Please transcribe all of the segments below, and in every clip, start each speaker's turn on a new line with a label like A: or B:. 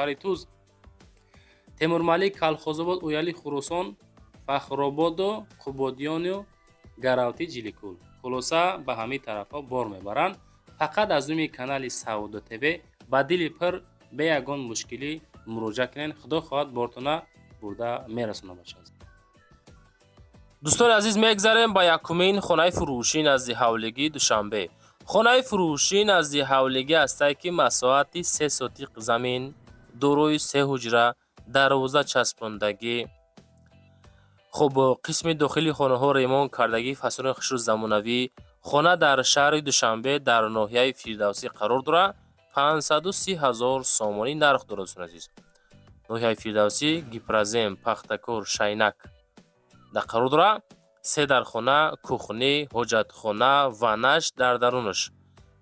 A: Шаҳри Туз, Темурмалик, Калхозобод, Уяли, Хуросон, Фахрободу Қубодиёну Гаравти, Ҷиликул. Хулоса, ба ҳамин тарафҳо бор мебаранд. Фақат аз номи канали Савдо ТВ ба дили пир, бе ягон мушкилӣ муроҷиат кунед. Худо хоҳад, бортона бурда мерасонад, бача. Дӯстони азиз, мегзарем ба якумин хонаи фурӯшӣ назди ҳавлигии Душанбе. Хонаи фурӯшӣ назди ҳавлигӣ ҳастае, ки масоҳати 3 сотиқ замин, дорои се ҳуҷра, дарвоза часпондагӣ. Хуб, қисми дохили хонаҳо ремонт кардагӣ, фасони хушрӯ, замонавӣ. Хона дар шаҳри Душанбе, дар ноҳияи Фирдавсӣ қарор дорад. 530 000 сомонӣ нарх дорад, дӯстони азиз. Ноҳияи Фирдавсӣ, Гипрозем, Пахтакор, Шайнак дар қарор дорад. Се дархона, кухня, ҳоҷатхона, ваннаш дар дарунаш,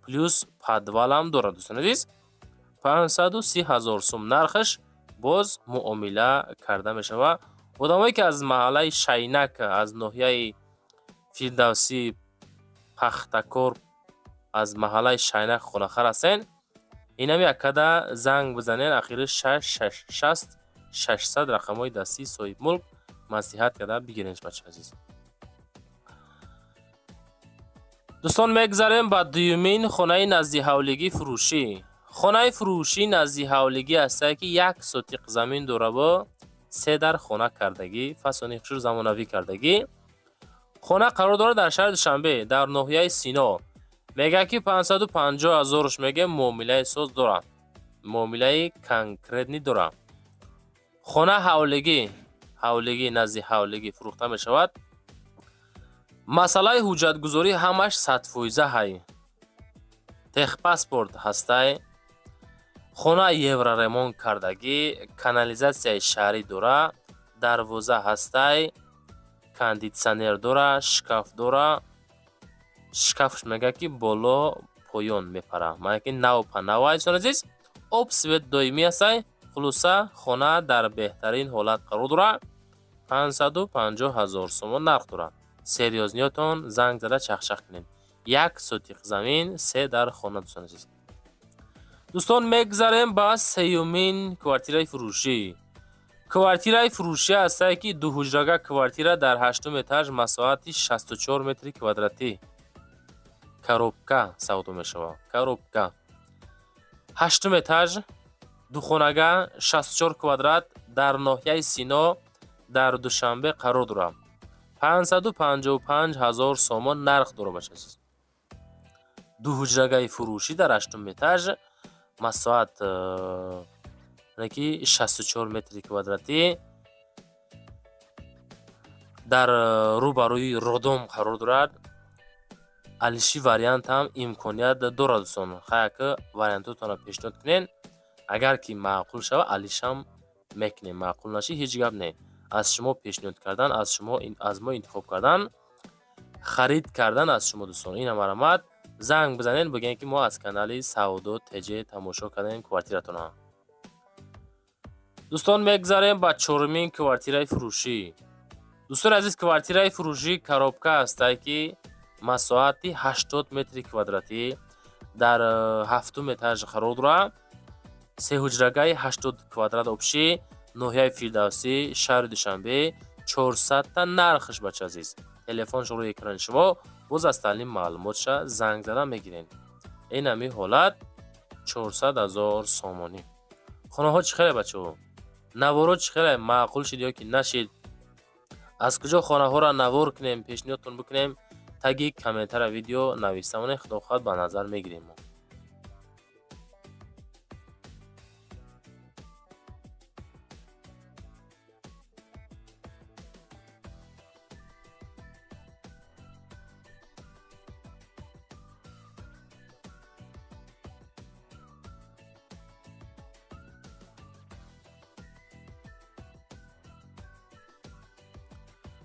A: плюс подвалам дорад, дӯстони азиз. 530 000 сум нархаш, боз муомила карда мешавад. Одамое, ки аз маҳаллаи Шайнак, аз ноҳияи Фирдавсӣ, Пахтакор, аз маҳаллаи Шайнак хонахар ҳастен, инами акада занг бизанед. Ахири 6 6 600 рақамҳои дастии соҳибмулк, маслиҳат карда бигиренш, бача азиз. Дӯстон, мегзарем ба дуюмин хонаи назди ҳавлигӣ фурӯшӣ. Хонаи фурӯшӣ назди ҳавлигӣ ҳастае, ки 1 сотиқ замин дораву се дар хона кардагӣ, фасони хушрӯ, замонавӣ кардагӣ. Хона қарор дорад дар шаҳри Душанбе, дар ноҳияи Сино. Мегӯяд, ки 550 ҳазоруш мегӯяд, муомилаи соз дорад, муомилаи конкретный дорад. Хона ҳавлигӣ, ҳавлигӣ, назди ҳавлигӣ фурӯхта мешавад. Масъалаи ҳуҷҷатгузорӣ ҳамаш 100% ҳай, техпаспорт ҳастай. Хона евроремонт кардагӣ, канализатсияи шаҳрӣ дора, дарвоза ҳастай, кондитсионер дора, шкаф дора. Шкафш мегӯяд, ки боло поён мепара, маъне ки нав па навай. Дӯстони азиз, об, свет доимӣ ҳастай. Хулоса, хона дар беҳтарин ҳолат қарор дорад. 550 000 сомон нарх дорад. Серьёзный ётон занг зада чахчах кунед. 1 сотиқ замин, се дар хона, дӯстони азиз. Дӯстон, мегзарем ба сеюмин квартираи фурӯшӣ. Квартираи фурӯшӣ ҳастае, ки дуҳуҷрага квартира дар ҳаштум этаж, масоҳати 64 метри квадратӣ, коробка савдо мешавад. Коробка, ҳаштум этаж, духонага, 64 квадрат, дар ноҳияи Сино, дар Душанбе қарор дорад. 555 000 сомон нарх дорад, бача азиз. Дуҳуҷрагаи фурӯшӣ дар ҳаштум этаж, масоҳат ки 64 метри квадратӣ, дар рӯ ба рӯи роддом қарор дорад. Алиши вариант ҳам имконият дорад, дӯстон. Хаяка вариантотонро пешниҳод кунед, агар ки маъқул шавад, алишам мекунем, маъқул нашӣ, ҳеҷ гап не. Аз шумо пешниҳод кардан, аз шумо, аз мо интихоб кардан, харид кардан аз шумо, дӯстон. Ина марҳамат, занг бизанед, бигӯед, ки мо аз канали Савдо ТЖ тамошо кардем квартиратонро. Дӯстон, мегзарем ба чорумин квартираи фурӯшӣ. Дӯстони азиз, квартираи фурӯшӣ коробка ҳастае, ки масоҳати 80 метри квадратӣ, дар ҳафтум этаж қарор дорад. Сеҳуҷрагаи 80 квадрат общий, ноҳияи Фирдавсӣ, шаҳри Душанбе, 400-та нархш, бача азиз. Телефонш рӯи экрани шумо, боз аз таълим маълумотша занг зада мегиред. Ин ҳами ҳолат, 400 000 сомонӣ. Хонаҳо чӣ хеле, бачаҳо? Наворо чӣ хеле, маъқул шид ё ки нашид? Аз куҷо хонаҳоро навор кунем, пешниҳодтон бикунем, таги комментария видео нависта монед. Худо хоҳад, ба назар мегирем мо.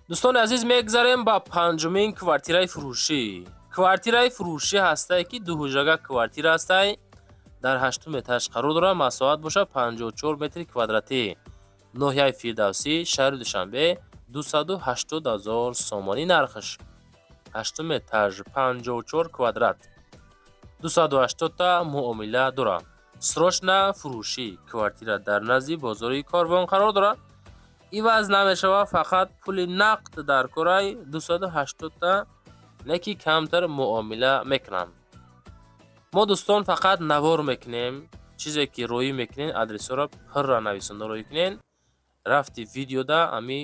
A: Дӯстони азиз, мегзарем ба панҷумин квартираи фурӯшӣ. Квартираи фурӯшӣ ҳастае, ки дуҳуҷрага квартира ҳастай, дар ҳаштум этаж қарор дорад, масоҳат бошад 54 метри квадратӣ, ноҳияи Фирдавсӣ, шаҳри Душанбе, 280 000 сомонӣ нархаш. Ҳаштум этаж, 54 квадрат, 280-та муомила дорад. Срочно фурӯшӣ. Квартира дар назди бозори Корвон қарор дорад, иваз намешавад, фақат пули нақд дар кораи 280-та, не ки камтар муомила мекунанд. Мо, дӯстон, фақат навор мекунем. Чизе ки роӣ мекунем, адресҳоро пурра нависонда роӣ кунем. Рафти видеода ами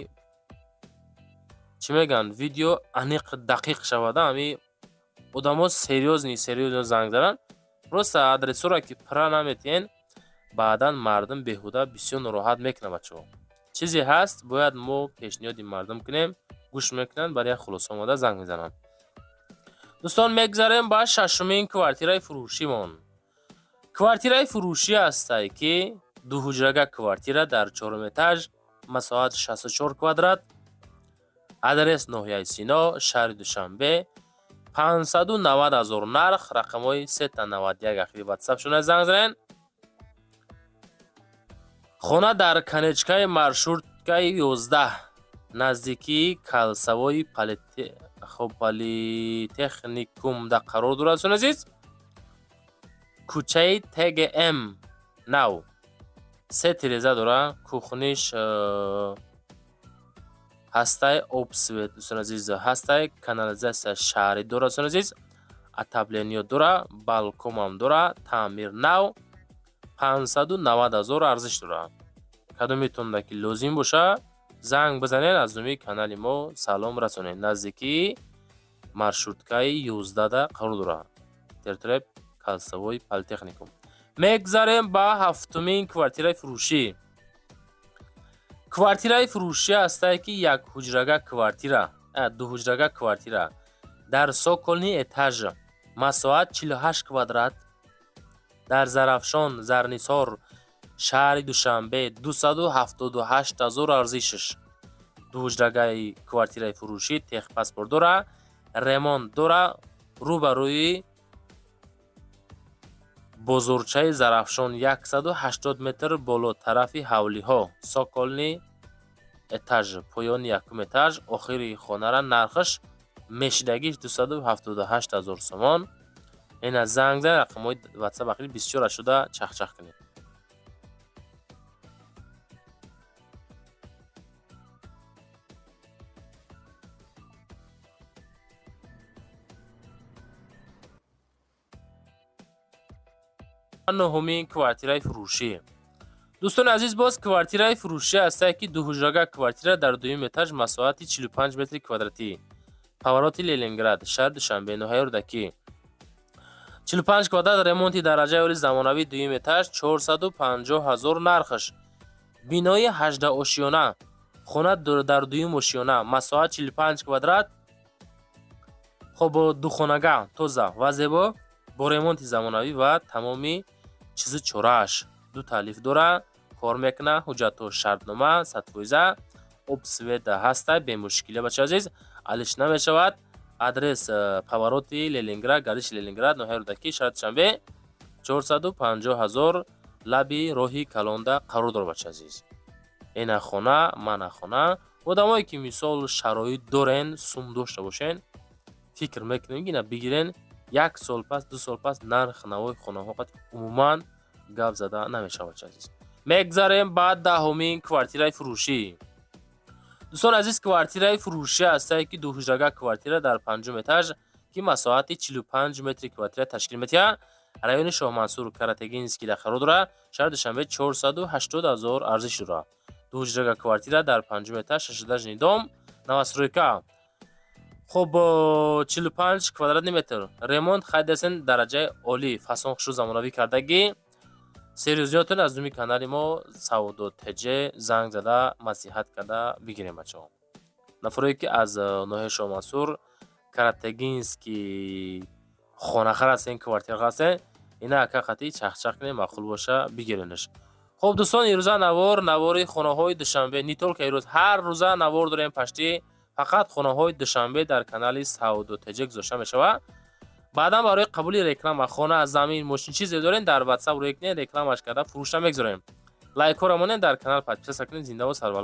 A: чӣ мегӯянд, видео аниқ, дақиқ шавада. Ами одамо серьёзный, серьёзно занг зананд. Просто адресҳоро ки пурра наметиҳен, баъдан мардум беҳуда бисёр нороҳат мекунад, бачаҳо. Чизе ҳаст, бояд мо пешниҳоди мардум кунем, гӯш мекунанд, бар як хулоса омода занг мезананд. Дӯстон, мегзарем ба шашумин квартираи фурӯшимон. Квартираи фурӯшӣ ҳастай, ки дуҳуҷрага квартира дар чорум этаж, масоҳат 64 квадрат, адрес ноҳияи Сино, шаҳри Душанбе, 590 ҳазор нарх, рақамҳои 391 ахири ватсапшона занг занед. Хона дар конечкаи маршруткаи 11, наздикии кольцевой политехникумда қарор дорад, дӯстони азиз. Кӯчаи ТГМ нав, се тиреза дора, кухниш ҳастай, об, свет, дӯстони азиз, ҳастай, канализатсия шаҳрӣ дора, дӯстони азиз, отопление дора, балконам дора, таъмир нав, 590 ҳазор арзиш дора. Кадометонда ки лозим боша, занг бизанед, аз номи канали мо салом расонед. Наздикии маршруткаи 11-да қарор дорад, территорияи кольцевой политехникум. Мегзарем ба ҳафтумин квартираи фурӯшӣ. Квартираи фурӯшӣ ҳастае, ки як ҳуҷрага квартира, дуҳуҷрага квартира дар цокольный этаж, масоҳат 48 квадрат, дар Зарафшон, Зарнисор, шаҳри Душанбе, 278 ҳазор арзишаш. Дуҳуҷрагаи квартираи фурӯшӣ техпаспорт дора, ремонт дора, рӯ ба рӯи бозорчаи Зарафшон, 180 метр боло тарафи ҳавлиҳо, цокольный этаж, поёни якум этаж, охири хонара. Нархаш мешидагиш 278 ҳазор сомон. Ина занг зан, рақамҳои ватсап ахири бисёра шуда, чахчах кунед. Нуҳумин квартираи фурӯшӣ. Дӯстони азиз, боз квартираи фурӯшӣ ҳастае, ки дуҳуҷрага квартира дар дуюм этаж, масоҳати 45 метри квадратӣ, повороти Ленинград, шаҳри Душанбе, ноҳияи Рӯдакӣ, 45 квадрат, ремонти дараҷаи оли, замонавӣ, дуюм этаж, 450 ҳазор нархаш. Бинои 18 ошёна, хона дар дуюм ошёна, масоҳат 45 квадрат. Хоб, духонага, тоза ва зебо, бо ремонти замонавӣ ва тамоми чизу чорааш. Ду таълиф дора, кор мекуна, ҳуҷҷату шартнома 100%, об, свет ҳаста, бемушкилия, бачаи азиз, алиш намешавад. Адрес повороти Ленинград, гардиши Ленинград, ноҳияи Рӯдакӣ, шаҳри Душанбе, 450 ҳазор, лаби роҳи калонда қарор дорад, бачаи азиз. Ина хона, мана хона. Одамое ки мисол шароит дорен, сум дошта бошен, фикр мекунем, ина бигирен. Як сол пас, 2 сол пас нарх навои хонаҳо қад умуман гап зада намешавад, бачаи азиз. Мегзарем ба 10-умин квартираи фурӯшӣ. Дӯстони азиз, квартираи фурӯшӣ ҳастае, ки дуҳуҷрага квартира дар панҷум этаж, ки масоҳати 45 метри квартира ташкил медиҳад, райони Шоҳмансур, Каратегинскийда қарор дорад, шаҳри Душанбе, 480 ҳазор арзиш дорад. Дуҳуҷрага квартира дар панҷум этаж, шашэтажный дом, новостройка. Хуб, 45 квадратный метр, ремонт хайдасен, дараҷаи олӣ, фасон, хушрӯ, замонавӣ кардагӣ. Серьёзниётон аз номи канали мо Савдо ТЖ занг зада, маслиҳат карда бигирем, бачаҳо. Нафаре ки аз ноҳияи Шоҳмансур, Каратегинский хонахар ҳастен, квартирахар ҳастен, ина ака қатъи чахчах кунем, маъқул боша, бигиренаш. Хуб, дӯстон, ирӯза навор навори хонаҳои Душанбе. Не только ирӯз, ҳар рӯза навор дорем, пашти фақат хонаҳои Душанбе дар канали Савдо ТЖ гузошта мешавад. Баъдан барои қабули реклама, хона, замин, мошин, чизе дорем, дар ватсап рӯй кунед, рекламаш карда, фурӯшта мегузорем. Лайкҳоро монед, дар канал подписаться кунед. Зиндаву сарбаланд.